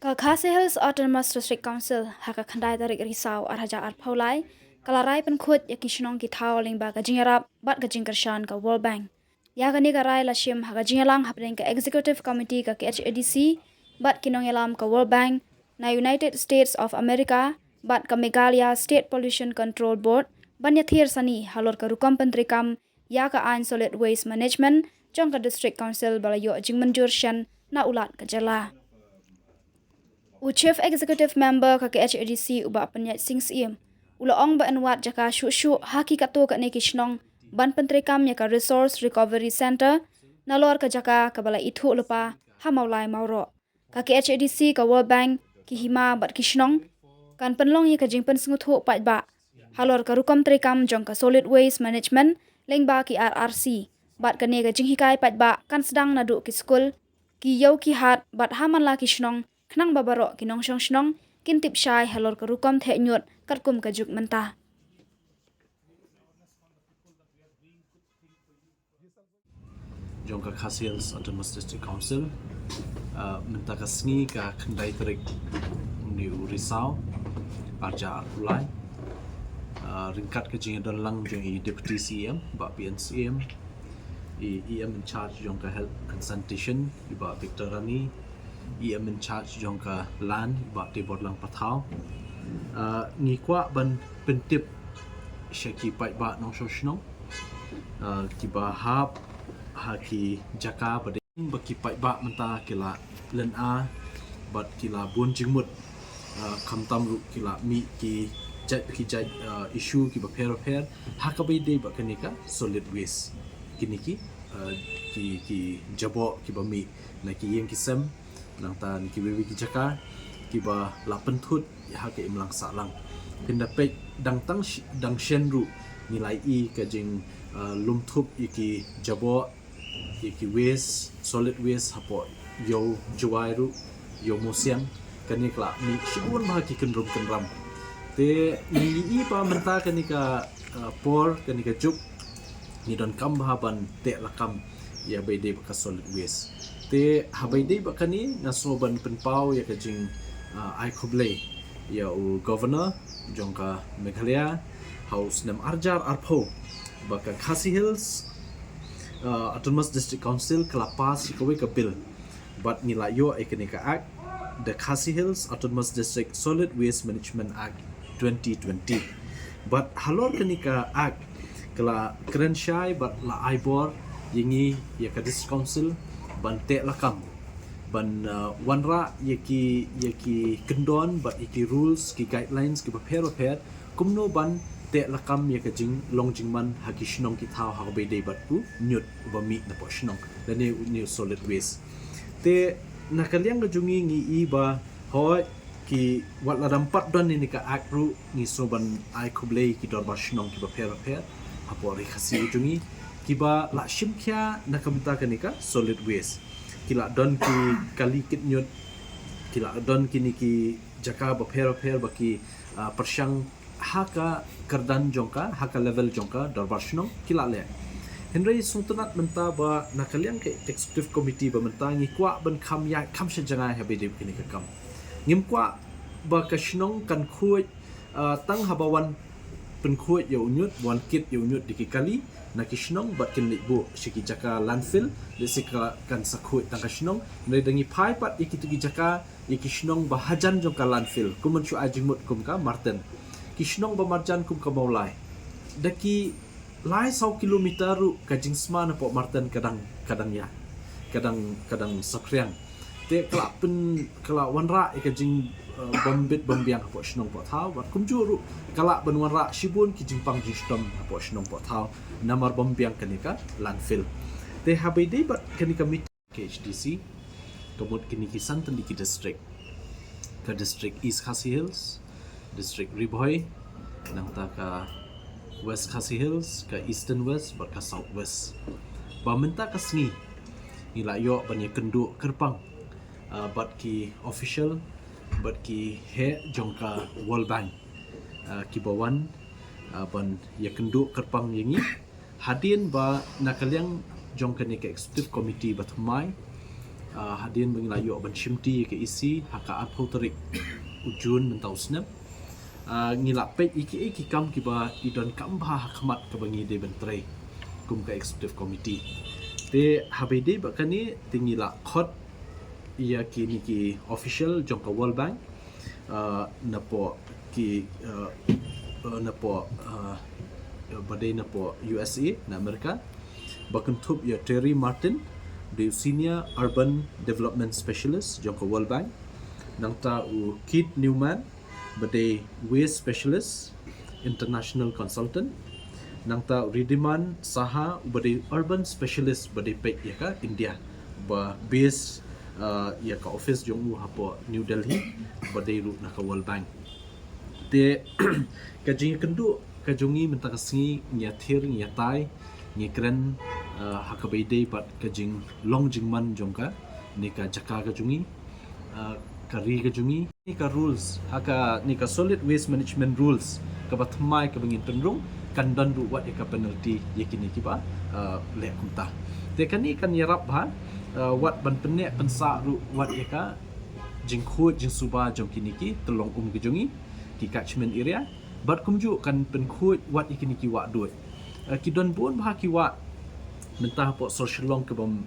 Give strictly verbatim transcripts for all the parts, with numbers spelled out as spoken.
Ka Khasi Hills Autonomous District Council ha ka khyndai tarik Risaw ar hajar arphew lai ka la rai pynkhuid ïa ki shnong ki thaw lyngba ka jingïarap bad ka jingkyrshan ka World Bank. Ïa kane ka rai la shim ha ka jingïalang hapdeng ka Executive Committee ka K H A D C bad ki nongïalam ka World Bank na United States of America bad ka Meghalaya State Pollution Control Board ban ïathir sani halor ka rukom pyntreikam ïa ka aiñ Solid Waste Management jong ka District Council ba la ïoh jingmynjur shen na u Lat ka jylla. U Chief Executive Member ka K H A D C u Bah Pynïaid Sing Syiem u la ong ba yn wad jaka shuh shuh ha ki katto katne ki shnong ban pyntreikam ïa ka Resource Recovery Center nalor ka jaka kaba la ithuh lypa ha Mawlai Mawroh. Ka K H A D C ka World Bank, ki hima bad ki shnong kan pynlong ïa ka jingpynsngewthuh paidbah halor ka rukom treikam jong ka Solid Waste Management lyngba ki R R C bad kane ka jinghikai paidbah kan sdang naduh ki skul, ki ïew ki hat bad ha man la ki shnong khnang ba baroh ki nongshong shnong kin tip shai halor ka rukom theh ñiut katkum ka juk mynta. Jong ka Khasi Hills Autonomous District Council, uh, mynta ka sngi ka khyndai tarik u Risaw ar hajar arphew lai, uh, ryngkat ka jingïadon lang jong i Deputy C M, Bah P N Syiem, i E M in charge jong ka Health and Sanitation, i Bah Victor Rani, E M in charge jong ka Land, i Bah Teborlang Pathaw. Uh, ngi kwah ban pyntip sha ki paidbah nongshong shnong, uh, kiba hap ha ki jaka ba dei ba ki paidbah mynta ki la lynga bad ki la bun jingmut, uh, khamtam ruh ki la mih ki jait ki jait, uh, issue kiba pher pher ha kaba ïadei bad kane ka solid waste, kine ki, uh, ki, ki jaboh kiba mih na ki ïing ki sem, nangta na kiwei kiwei ki jaka kiba la pynthut ha ka imlang sahlang. Phin da peit dang tang sh-, dang shen ruh ngi la ïohi ka jing, uh, lum thup ïa ki jaboh, ïa ki waste, solid waste hapoh Ïew Jwai ruh, Ïew Mawsiang, kane ka la mih shibun bha ki kynrum kynram. Te ngi ïohi ba mynta kane ka, uh, por, kane ka juk ngi donkam bha ban teh lakam ïa ba ïadei bad ka solid waste. Te ha ba ïadei bad kane nga sngew ban pynpaw ïa ka jing, uh, ai khublei ïa u Governor jong ka Meghalaya ha u snem ar hajar arphew ba ka Khasi Hills, uh, Autonomous District Council ka la pass ïa kawei ka bill. Bad ngi la ïoh ïa kane ka Act, the Khasi Hills Autonomous District Solid Waste Management Act twenty twenty. Bad halor kane ka Act ka la kren shai bad la ai bor ïa ngi, ïa ka District Council, ban teh lakam, ban, uh, wanrah ïa ki, ïa ki kyndon bad ïa ki rules, ki guidelines kiba pher bapher, kumno ban teh lakam ïa ka jinglong jingman ha ki shnong ki thaw ha kaba ïadei bad u ñiut uba mih napoh shnong lane une u solid waste. Te na ka liang ka jong ngi ngi ïohi ba hooid ki wat la dang pat don ïa kane ka Act ruh ngi sngew ban ai khublei ki dorbar shnong kiba pher bapher hapoh Ri Khasi ka jong ngi kiba la shim khia na ka bynta kane ka solid waste. Ki la don ki kali kit ñiut, ki la don kine ki jaka bapher bapher ba ki, ah, pyrshang ha ka kyrdan jong ka, ha ka level jong ka dorbar shnong ki la leh. Hynrei sngewtynnat mynta ba na ka liang ka executive committee ba mynta ngi kwah ban kham ïaid kham sha jngai ha ba ïadei bad kane ka kam. Ngim kwah ba ka shnong kan khuid, ah, tang haba wan pynkhuid ïa u ñiut, wan kit ïa u ñiut da ki kali na ki shnong bad kin leit buh sha ki jaka landfill, lehse ka kan sa khuid tang ka shnong. Hynrei da ngi phai pat ïa kito ki jaka, ïa ki shnong ba hajan jong ka landfill, kum ban shu ai jingmut kum ka Marten, ki shnong ba marjan kum ka Mawlai, da ki lai saw kilometer ruh ka jingsma napoh Marten ka dang, ka dang ïa, ka dang, ka dang saphriang. Te ka la pyn, ka la wanrah ïa ka jing, eh, bym bit bym biang hapoh shnong poh thaw, bad kumjuh ruh ka lah ban wanrah shibun ki jingpang jingshitom hapoh shnong poh thaw namar bym biang kane ka landfill. Te ha ba ïadei bad kane ka meeting K H D C, ka mut kine ki san tylli ki district, ka district East Khasi Hills, district Ri Bhoi, nangta ka West Khasi Hills, ka Eastern West bad ka South West. Ba mynta ka sngi ngi la ïoh ban ïakynduh kyrpang, ah, bad ki official, bad ki heh jong ka World Bank, ah, kiba wan, ah, ban ïakynduh kyrpang ïa ngi. Hadien ba na ka liang jong kane ka executive committee ba thymmai, ah, hadien ba ngi la ïoh ban shimti ïa ka E C ha ka arphew tarik u Jun mynta u snem. Ah, ngi la peit ïa ki, ïa ki kam kiba i donkam bha ha khmat kaba ngi dei ban trei kum ka executive committee. Te haba ïadei bad kane te ngi la khot ïa kine ki official jong ka World Bank, ah, napoh ki, ah, ah, napoh, ah, ba dei napoh U S A, na Amerika, ba kynthup ïa Terry Martin, ba dei u Senior Urban Development Specialist jong ka World Bank, nangta u Keith Newman, ba dei Waste Specialist, International Consultant, nangta u Riddhiman Saha, ba dei Urban Specialist, ba dei peit ïa ka India, ba base, ah, ïa ka office jong u hapoh New Delhi, ba dei ruh na ka World Bank. Te ka jingïakynduh ka jong ngi mynta ka sngi, ngi ïathir, ngi ïatai, ngi kren, ah, ha kaba ïadei bad ka jinglong jingman jong kane ka jaka ka jong ngi, ah, ka ri ka jong ngi. Kane ka rules, ha kane ka Solid Waste Management Rules kaba thymmai kaba ngin pynrung, kan don ruh wat ïa ka penalty ïa kine kiba, ah, leh kumta. Te kane kan ïarap bha, ah, wat ban pynneh pynsah ruh wat ïa ka jingkhuid jingsuba jong kine ki tyllong um ka jong ngi, ki catchment area. Bad kumjuh kan pynkhuid wat ïa kine ki wah duh. Eh, ki don bun bha ki wah mynta hapoh sor Shillong kaba ym,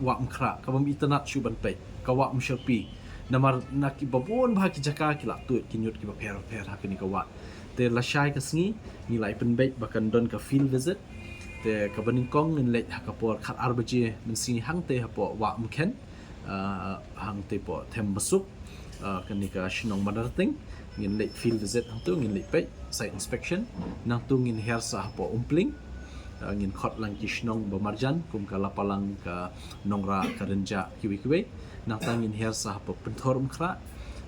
wah Umkhrah, kaba ym itynnad shuh ban peit, ka wah Umsherpi. Namar na kiba bun bha ki jaka ki la tuid ki ñiut kiba pher pher ha kane ka wah. Te lashai ka sngi ngi la ïa pynbeit ba kan don ka field visit. Te kaba nyngkong ngin leit ha ka por khatar baje mynsngi hangtei hapoh wah Umkhen, ah, hangtei hapoh Thembasuk, ah, kane ka shnong Madarting. Ngin leit field visit hangto, ngin leit peit site inspection. Nangto ngin hiar sa hapoh Umpling, ah, ngin khot lang ki shnong ba marjan kum ka Lapalang, ka Nongrah, ka Rynjah, kiwei kiwei. Nangta ngin hiar sa hapoh Pynthor Umkhrah.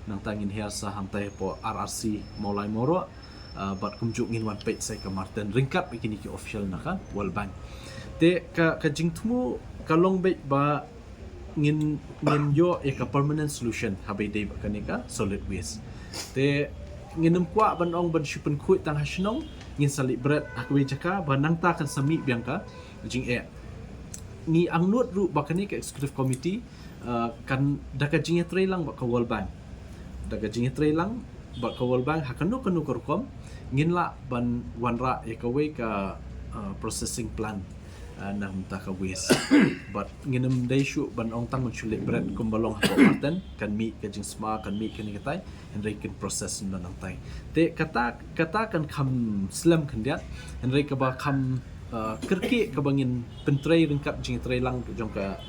Nangta ngin hiar sa hangtei hapoh R R C Mawlai Mawroh. Ah, bad kumjuh ngin wan peit sa ïa ka Marten ryngkat bad kine ki official na ka World Bank. Te ka, ka jingthmu ka long beit ba ngin, ngin ïoh ïa ka permanent solution haba ïadei bad kane ka solid waste. Te ngin ym kwah ban ong ban shu pynkhuid tang ha shnong, ngin sa leit bret ha kawei jaka ba nangta kan sa mih biang ka jingeh. Ngi angnud ruh ba kane ka executive committee, ah, kan da ka jingïatreilang bad ka World Bank. Da ka jingïatreilang bad ka World Bank ha kano kano ka rukom ngin lah ban wanrah ïa kawei ka, ah, processing plant, ah, na bynta ka waste. Bad ngin ym dei shuh ban ong tang ban shu leit bret kumba long hapoh Marten, kan mih ka jingsma, kan mih kane katai, hynrei kin process na nangtai. Te kata, kata kan kham slem khyndiat, hynrei kaba kham, ah, kyrkieh kaba ngin pyntrei ryngkat jingtreilang jong ka,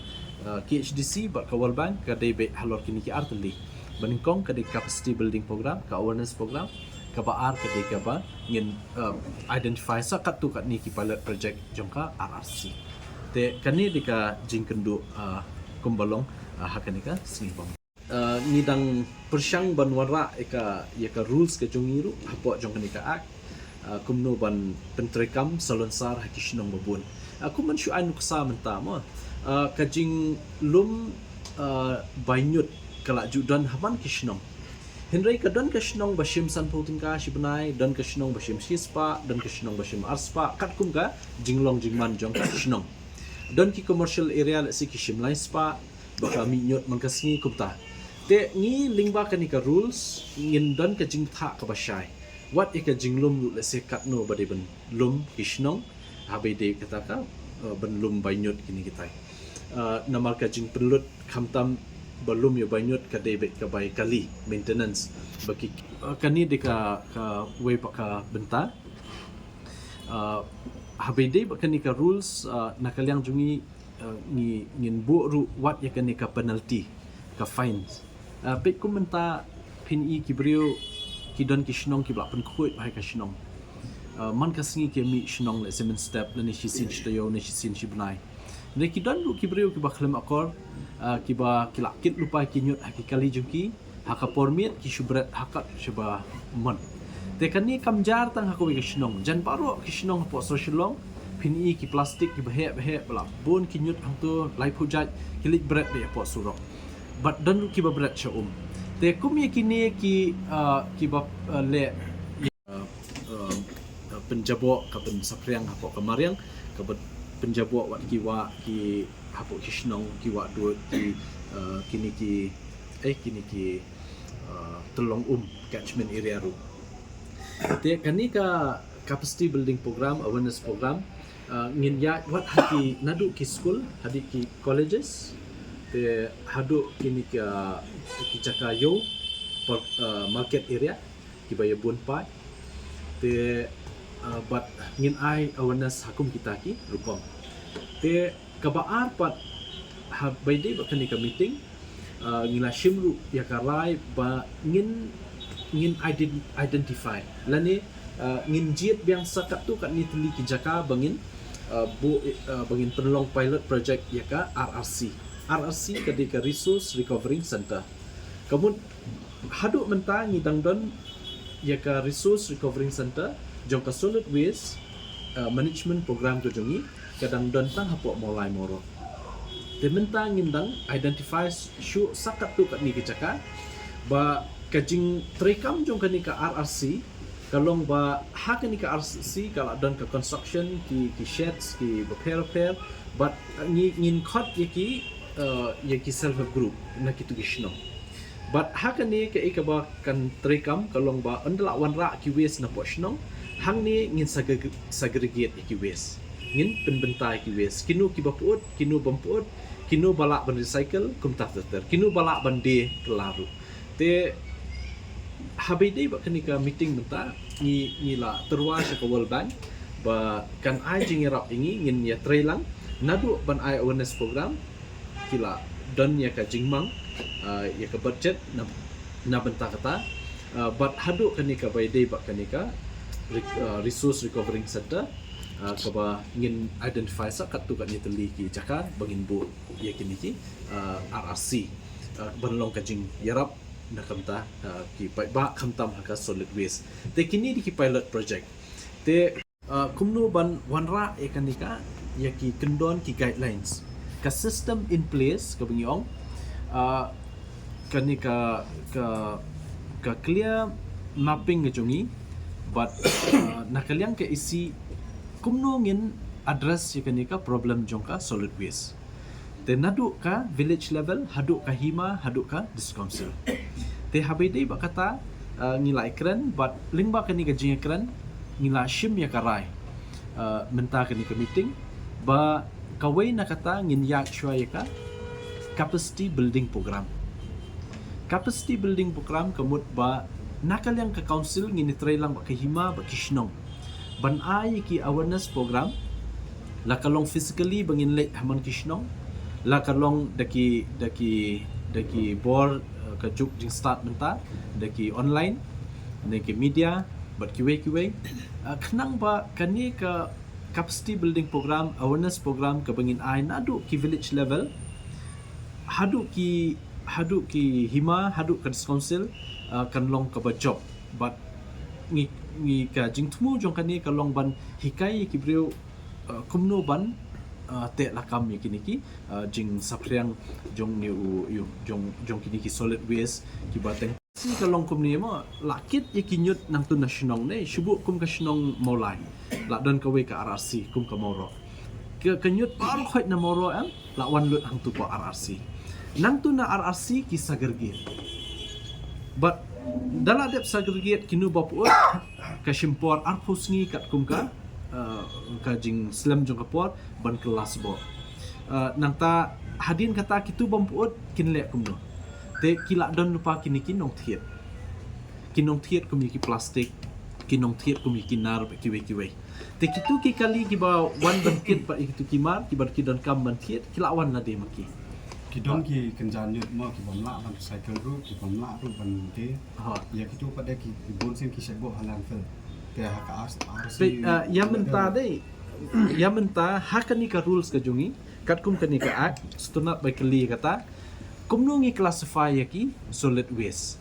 ah, K H D C bad ka World Bank ka dei beit halor kine ki ar tylli. Ba nyngkong ka dei capacity building program, ka awareness program, kaba ar ka dei kaba ngin, ah, identify sa katto katne ki pilot project jong ka R R C. Te kane dei ka jingkynduh, ah, kumba long, ah, ha kane ka sngi bang. Ah, ngi dang pyrshang ban wanrah ïa ka, ïa ka rules ka jong ngi ruh hapoh jong kane ka act. Ah, kumno ban pyntreikam salonsar ha ki shnong ba bun. Ah, kum ban shu ai nuksa mynta mo. Ah, ka jinglum, ah, bai ñiut ka la ju don ha man ki shnong. Hynrei ka don ka shnong ba shim sanphew tyngka shi bnai, don ka shnong ba shim shispah, don ka shnong ba shim arspah, katkum ka jinglong jingman jong ka shnong. Don ki commercial area lehse ki shim laispah, ba ka mih ñiut man ka sngi kumta. Te ngi lyngba kane ka rules ngin don ka jingthah kaba shai. Wat ïa ka jinglum ruh lehse katno ba dei ban lum ki shnong, haba ïadei kata ka, eh, ban lum bai ñiut kine kitai. Eh, namar ka jingpynlut khamtam ba lum ïa bai ñiut ka dei beit ka bai kali, maintenance. Ba ki, eh, kane dei ka, kawei pat ka bynta. Eh, haba ïadei bad kane ka rules, eh, na ka liang jong ngi, eh, ngi, ngin buh ruh wat ïa kane ka penalty, ka fines. Eh, peit kum mynta phin i ki briew ki don ki shnong kiba la pynkhuid bha ïa ka shnong. Eh, man ka sngi ki mih shnong lehse mynstep lane shisien shi taïew ne shisien shi bnai. Hynrei ki don ruh ki briew kiba khlem akor, eh, kiba ki la kit lypa ki ñiut ha ki kali jong ki, ha ka por miet ki shu bret ha kat shaba mon. Te kane kam jar tang ha kawei ka shnong. Jan baroh ki shnong hapoh sor Shillong phin i ki plastik kiba heh ba heh ba la bun ki ñiut hangto laiphew jait ki leit bret beit hapoh surok. Bad don ruh kiba bret sha um. Te kum ïa kine ki, ah, kiba, ah, leh, ah, ah, pynjaboh ka pynsaphriang hapoh ka mariang kaba pynjaboh wat ki wah ki hapoh ki shnong, ki wah dud, ki, uh, kine ki, eh, kine ki, uh, tylong um, catchment area ruh. Te kane ka capacity building program, awareness program, uh, ngin ïa wat ha ki naduh ki school, haduh ki colleges, te haduh kine ki, uh, ki jaka ïew, por-, uh, market area, kiba ïa bun paid. Te, uh, bad ngin ai awareness ha kum kita ki rukom. Te kaba ar pat, haba ïadei bad kane ka meeting, uh, ngi la shim ruh ïa ka rai ba ngin, ngin ident-, identify lane, uh, ngin jied biang sa katto katne tylli ki jaka ba ngin, uh, buh, uh, ba ngin pynlong pilot project ïa ka R R C. R R C ka dei ka Resource Recovering Center. Ka mut haduh mynta ngi dang don ïa ka Resource Recovering Center jong ka Solid Waste, uh, Management Program ka jong ngi, ka dang don tang hapoh Mawlai Mawroh. Te mynta ngin dang identify shuh sa katto katne ka jaka ba ka jingtreikam jong kane ka R R C ka long ba ha kane ka R R C ka la don ka construction, ki, ki sheds, ki bapher bapher, bad ngi, ngin khot ïa ki, uh, ïa ki self help group na kitu ki shnong. Bad ha kane kaei kaba kan treikam ka long ba ynda la wanrah ki waste napoh shnong, hangne ngin segre-, segregate ïa ki waste. Ngin pynbynta ïa ki waste. Kino kiba pyut, kino bym pyut, kino ba lah ban recycle, kumta ter ter. Kino ba lah ban die kylla ruh. Te haba ïadei bad kane ka meeting mynta, ngi, ngi la tyrwa sha ka World Bank ba kan ai jingïarap ïa ngi, ngin ïatrei lang naduh ban ai awareness program, ki la don ïa ka jingmang, uh, ïa ka budget na, na bynta kata, uh, bad haduh kane kaba ïadei bad kane ka re-, uh, Resource Recovering Center, uh, kaba ngin identify sa katto katne tylli ki jaka ba ngin buh ïa kine ki, uh, R R C, uh, ban long ka jingïarap na ka bynta, uh, ki paidbah khamtam ha ka solid waste. Te kine dei ki pilot project. Te, uh, kumno ban wanrah ïa kane ka, ïa ki kyndon ki guidelines, ka system in place kaba ngi ong, uh, kane ka, ka, ka clear mapping ka jong ngi, bad, uh, na ka liang ka E C kumno ngin address ïa kane ka problem jong ka solid waste. Te naduh ka village level, haduh ka hima, haduh ka district council. Te haba ïadei bad kata, uh, ngi la ïakren bad lyngba kane ka jingïakren ngi la shim ïa ka rai, uh, mynta kane ka meeting, ba kawei na kata ngin ïaid shuwa ïa ka capacity building program. Capacity building program ka mut ba na ka liang ka council ngin ïatrei lang bad ka hima bad ki shnong ban ai ki awareness program, la ka long physically ba ngin leit ha man ki shnong, la ka long da ki, da ki, da ki bor, uh, ka juk jingstad mynta, da ki online, da ki media bad kiwei kiwei. Uh, khnang ba kane ka capacity building program, awareness program kaba ngin ai naduh ki village level haduh ki, haduh ki hima, haduh ka district council, uh, kan long kaba jop. Bad ngi, ngi ka jingthmu jong kane ka long ban hikai ïa ki briew, uh, kumno ban, uh, teh lakam ïa kine ki, uh, jingsaphriang jong ne u, ïa u, jong, jong kine ki solid waste kiba teng. Si ka long kumne mo, la kit ïa ki ñiut nangtu na shnong ne, shu buh kum ka shnong Mawlai, la don kawei ka R R C kum ka Mawroh. Ka, ka ñiut baroh khoit na Mawroh em, la wan lut hangtu ka R R C. Nangtu na R R C ki segregate. Bad da la dep segregate, kino ba pyut ka shim por arphew sngi katkum ka, uh, ka jingslem jong ka por ban kylla sboh. Uh, nangta hadien kata kitu bym pyut kin leh kumno? Te ki la don lypa kine ki nongthied. Ki nongthied kum ïa ki plastik, ki nongthied kum ïa ki nar bad kiwei kiwei. Te kitu ki kali kiba wan ban kit bad ïa kitu ki mar, kiba ki donkam ban thied, ki la wan lade ma ki. Ki don ki kynja ñiut mo, ki bym lah ban recycle ruh, ki bym lah ruh ban die. Ha. Ïa kitu pat de ki, ki bun sien ki shah buh ha landfill. Te ha ka R-, R C. Te, uh, ïa mynta de, ïa mynta ha kane ka rules ka jong ngi, katkum kane ka act, sngewtynnat ba kylli kata, kumno ngi classify ïa ki solid waste?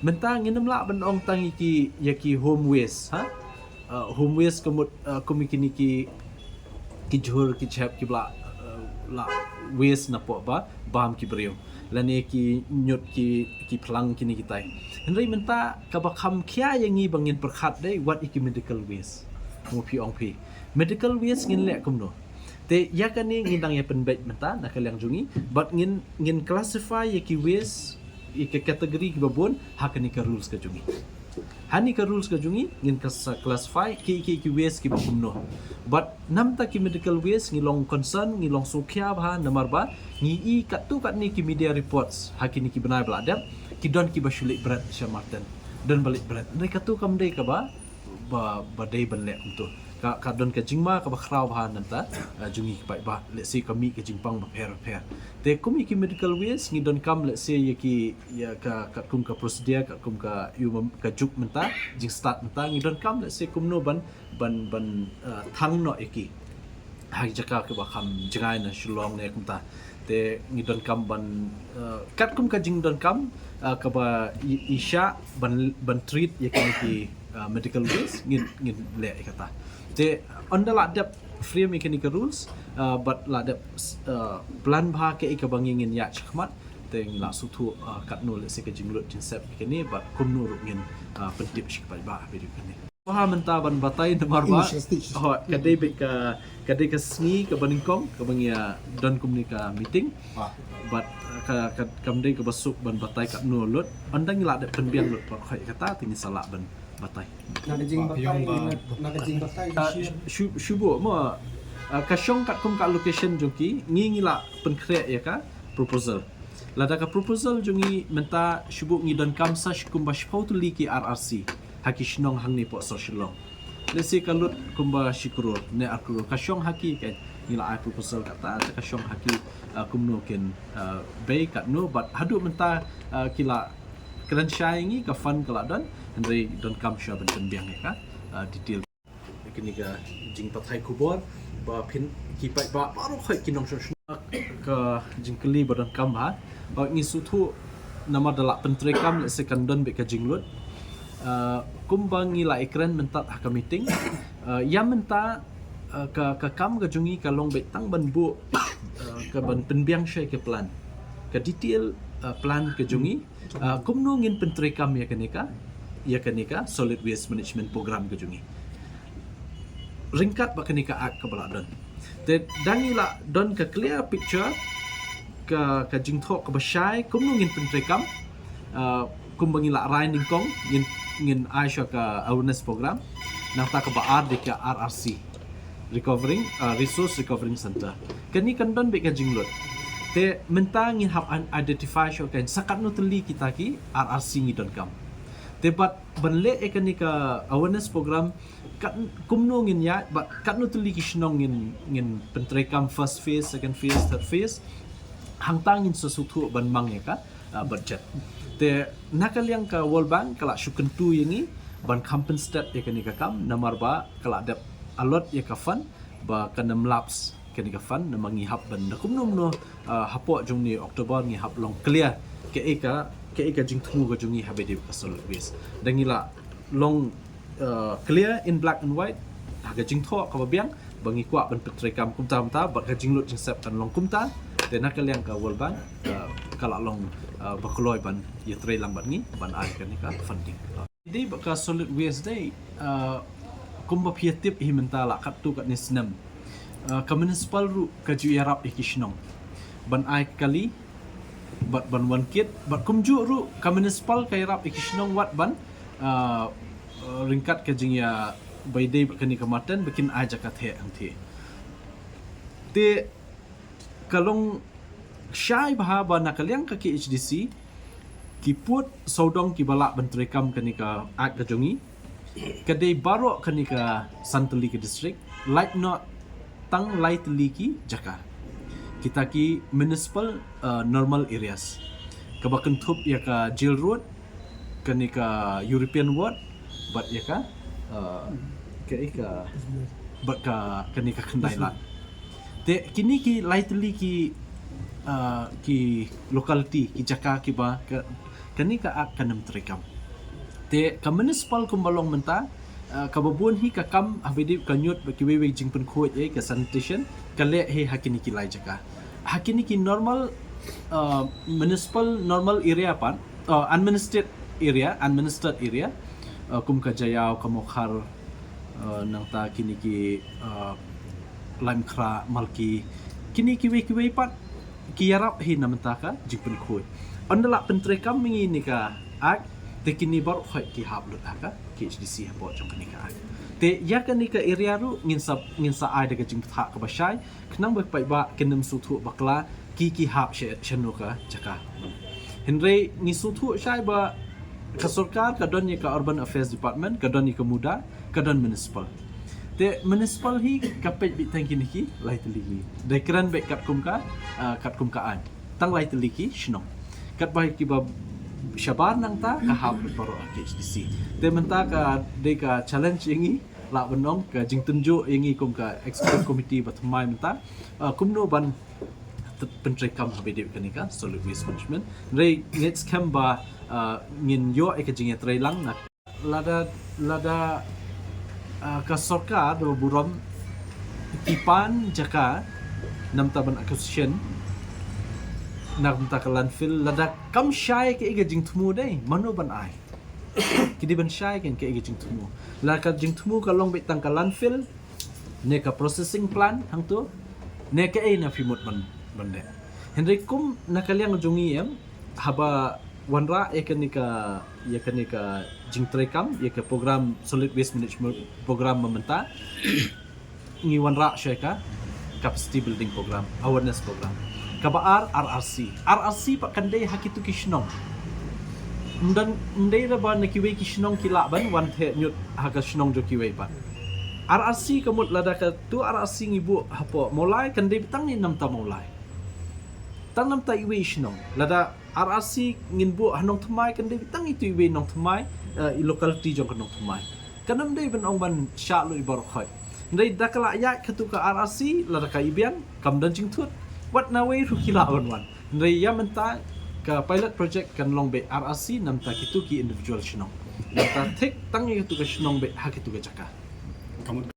Mynta ngin ym lah ban ong tang ïa ki, ïa ki home waste, ha? Uh, home waste ka mut, uh, kum ïa kine ki, ki jhur ki jhep kiba la, uh, la waste napoh ba bam ki briew, lane ki ñiut ki, ki phlang kine kitai. Hynrei mynta kaba kham khia ïa ngi ba ngin pyrkhat dei wat ïa ki medical waste. Mo phi ong phi, medical waste ngin leh kumno? Te ïa kane ngin dang ïa pynbeit mynta na ka liang jong ngi, bad ngin, ngin classify ïa ki waste, ïa ki category kiba bun ha kane ka rules ka jong ngi. Ha kane ka rules ka jong ngi ngin ka sa classify ki, ki, ki waste kiba kumno. Bad namar ki medical waste ngi long concern, ngi long sngewkhia bha namar ba ngi i katto katne ki media reports ha kine ki bnai ba la dep, ki don kiba shu leit bret sha Marten. Don ba leit bret. Hynrei katto kam dei kaba, ba, ba dei ban leh kumto. Ka, ka don ka jingma kaba khraw bha namar, eh, jong ngi ki paidbah. Let's say ka mih ka jingpang bapher bapher. Te kum ïa ki medical waste ngi donkam, let's say, ïa ki, ïa ka, katkum ka procedure, katkum ka, ïa, ka juk mynta, jingstad mynta, ngi donkam, let's say, kumno ban, ban, ban, eh, thang noh ïa ki ha jaka kiba kham jngai na Shillong ne kumta. Te ngi donkam ban, eh, katkum ka jingdonkam, eh, kaba i, i shah ban, ban treat ïa kine ki, eh, medical waste, ngin, ngin leh ïa kata. Te ynda la dep frame ïa kine ki rules, eh, bad la dep, eh, plan bha kaei kaba ngi ngin ïaid shakhmat, te ngi la sngewthuh, eh, katno, let's say, ka jinglut jingsep ïa kine, bad kumno ruh ngin, eh, pyntip sha ki paidbah ha video kane. Bha mynta ban batai namar ba, interesting, ho, ka dei beit ka, ka dei ka sngi kaba nyngkong kaba ngi ïa don kumne ka meeting. Ah. Bad ka, ka, kam dei kaba suk ban batai katno lut. Ynda ngi la dep pynbiang lut baroh ïa kata te ngin sa lah ban batai. Na ka jingbatai, na, na ka jingbatai, ah, shu, shu, shu buh mo, ah, ka shong katkum ka location jong ki, ngi, ngi la pynkhreh ïa ka proposal. Lada ka proposal jong ngi mynta, shu buh, ngi donkam sa shi kumba shiphew tylli ki R R C ha ki shnong hangne hapoh South Shillong. Let's say ka lut kumba shi klur ne ar klur, ka shong ha ki, ka, ngi la ai proposal kata, ka shong ha ki, ah, kumno kin, ah, bei katno, bad haduh mynta, ah, ki la kren shai ïa ngi, ka fund ka la don, hynrei donkam shuwa ban pynbiang ïa ka, ah, detail. Kine ka jingpathai khubor ba phin, ki paidbah baroh khoit ki nongshong shnong. Ka jingkylli ba donkam bha, ba ngi sngewthuh namar da la pyntreikam, let's say, kan don beit ka jinglut. Ah, kumba ngi la ïakren mynta ha ka meeting, ah, ïa mynta, ah, ka, ka kam ka jong ngi ka long beit tang ban buh, ah, ka ban pynbiang shuwa ïa ka plan, ka detail, ah, plan ka jong ngi. Ah, kumno ngin pyntreikam ïa kane ka, ïa kane ka Solid Waste Management Program ka jong ngi ryngkat bad kane ka Act kaba la don. Te da ngi la don ka clear picture, ka, ka jingthoh kaba shai kumno ngin pyntreikam, ah, kumba ngi la rai nyngkong, ngin, ngin ai shuwa ka awareness program. Nangta kaba ar dei ka R R C, Recovering, ah, Resource Recovering Center. Kane kan don beit ka jinglut. Te mynta ngi hap an-, identify shuwa kan sa katno tylli kita ki R R C ngi donkam. Te bad ban leh ïa kane ka awareness program, kat, kumno ngin ïaid, bad katno tylli ki shnong ngin, ngin pyntreikam, first phase, second phase, third phase. Hangta ngin sa sngewthuh ban mang ïa ka, ah, budget. Te na ka liang ka World Bank ka la shu kyntu ïa ngi ban kham pynstep ïa kane ka kam namar ba ka la dep allot ïa ka fund ba kan ym lapse kane ka fund, namar ngi hap ban da kumno kumno, ah, hapoh jong une u October ngi hap long clear kaei ka, kaei ka jingthmu ka jong ngi haba ïadei bad ka solid waste. Da ngi la long, ah, clear in black and white ha ka jingthoh kaba biang ba ngi kwah ban pyntreikam kumta kumta, bad ka jinglut jingsep kan long kumta. Te na ka liang ka World Bank, ah, ka la long, ah, ba kloi ban ïatreilang bad ngi ban ai kane ka funding. Dei bad ka solid waste dei, ah, kumba phi ïatip hi mynta la katto katne snem, ah, ka municipal ruh ka ju ïarap ïa ki shnong ban ai kali bad ban wan kit, bad kumjuh ruh ka municipal ka ïarap ïa ki shnong wat ban, ah, ryngkat ka jingïa ba ïadei bad kane ka Marten ba kin ai jaka theh hangthie. Te ka long shai bha ba na ka liang ka K H D C ki pud sawdong kiba lah ban treikam kane ka Act ka jong ngi ka dei baroh kane ka san tylli ki district, lait noh tang lai tylli ki jaka, kita ki municipal, uh, normal areas, kaba kynthup ïa ka Jail Road, kane ka European Ward, bad ïa ka, uh, ka, ïa ka, bad ka, kane ka Khyndai Lad. Te kine ki lai tylli ki, ah, ki locality, ki jaka kiba ka, kane ka Act kan ym treikam. Te ka municipal kumba long mynta, ah, kaba bun hi ka kam haba ïadei ka ñiut bad kiwei wei jingpynkhuid, eh, ka sanitation, ka leh hi ha kine ki lai jaka. Ha kine ki normal, ah, municipal normal area pat, ah, administered area, administered area, ah, kum ka Jaïaw, ka Mawkhar, ah, nangta kine ki, ah, Laitumkhrah, Malki, kine kiwei kiwei pat ki ïarap hi na bynta ka jingpynkhuid. Ynda la pyntreikam ïa ngi ïa kane ka Act, te kine baroh khoit ki hap lut ha ka K H D C hapoh jong kane ka Act. Te ïa kane ka area ruh ngin sa, ngin sa ai da ka jingbthah kaba shai, khnang ba paidbah kin ym sngewthuh bakla ki, ki hap sha, shano ka jaka. Hynrei ngi sngewthuh shai ba ka sorkar ka don ïa ka Urban Affairs Department, ka don ïa ka MUDA, ka don municipal. Te municipal hi ka peit beit tang kine ki lai tylli ki. Dei kren beit katkum ka, ah, katkum ka aiñ. Tang lai tylli ki shnong. Katba kiba shabar nangta ka hap lut baroh ha K H D C. Te mynta ka dei ka challenge ïa ngi, lah ban ong, ka jingtynjuh ïa ngi kum ka executive committee ba thymmai mynta, ah, kumno ban t-, pyntreikam ha ba ïadei bad kane ka solid waste management. Hynrei ngeit skhem ba, ah, ngin ïoh ïa ka jingïatreilang na lada, lada, ah, ka sorkar da burom ki pan jaka na bynta ban acquisition, na bynta ka landfill, lada kam shai kaei ka jingthmu, dei mano ban ai? Ki dei ban shai kein kaei ka jingthmu. Lada ka jingthmu ka long beit tang ka landfill, ne ka processing plant hangto, ne kaei na phi mut ban, ban leh. Hynrei kum na ka liang jong ngi, em, haba wanrah ïa kane ka, ïa kane ka jingtreikam, ïa ka program, solid waste management program mynta, ngi wanrah shuwa ïa ka capacity building program, awareness program. Kaba ar, R R C. R R C pat kan dei ha kito ki shnong. Ym dei, ym dei re ba na kiwei ki shnong ki lah ban wan theh ñiut ha ka shnong jong kiwei pat. R R C ka mut lada katu R R C ngi buh hapoh Mawlai, kan dei beit tang na bynta Mawlai. Tang na bynta iwei i shnong. Lada R R C ngin buh ha Nongthymmai, kan dei beit tang itu iwei i Nongthymmai, eh, i locality jong ka Nongthymmai. Kan ym dei ban ong ban shah lut ïa baroh khoit. Hynrei da ka la ïaid katu ka R R C, lada ka i biang, kam don jingthut, wat na wei ruh ki lah ban wan. Hynrei ïa mynta ka pilot project kan long beit R R C na bynta kito ki individual shnong. Na bynta thik tang ïa katu ka shnong beit ha katu ka jaka. Ka mut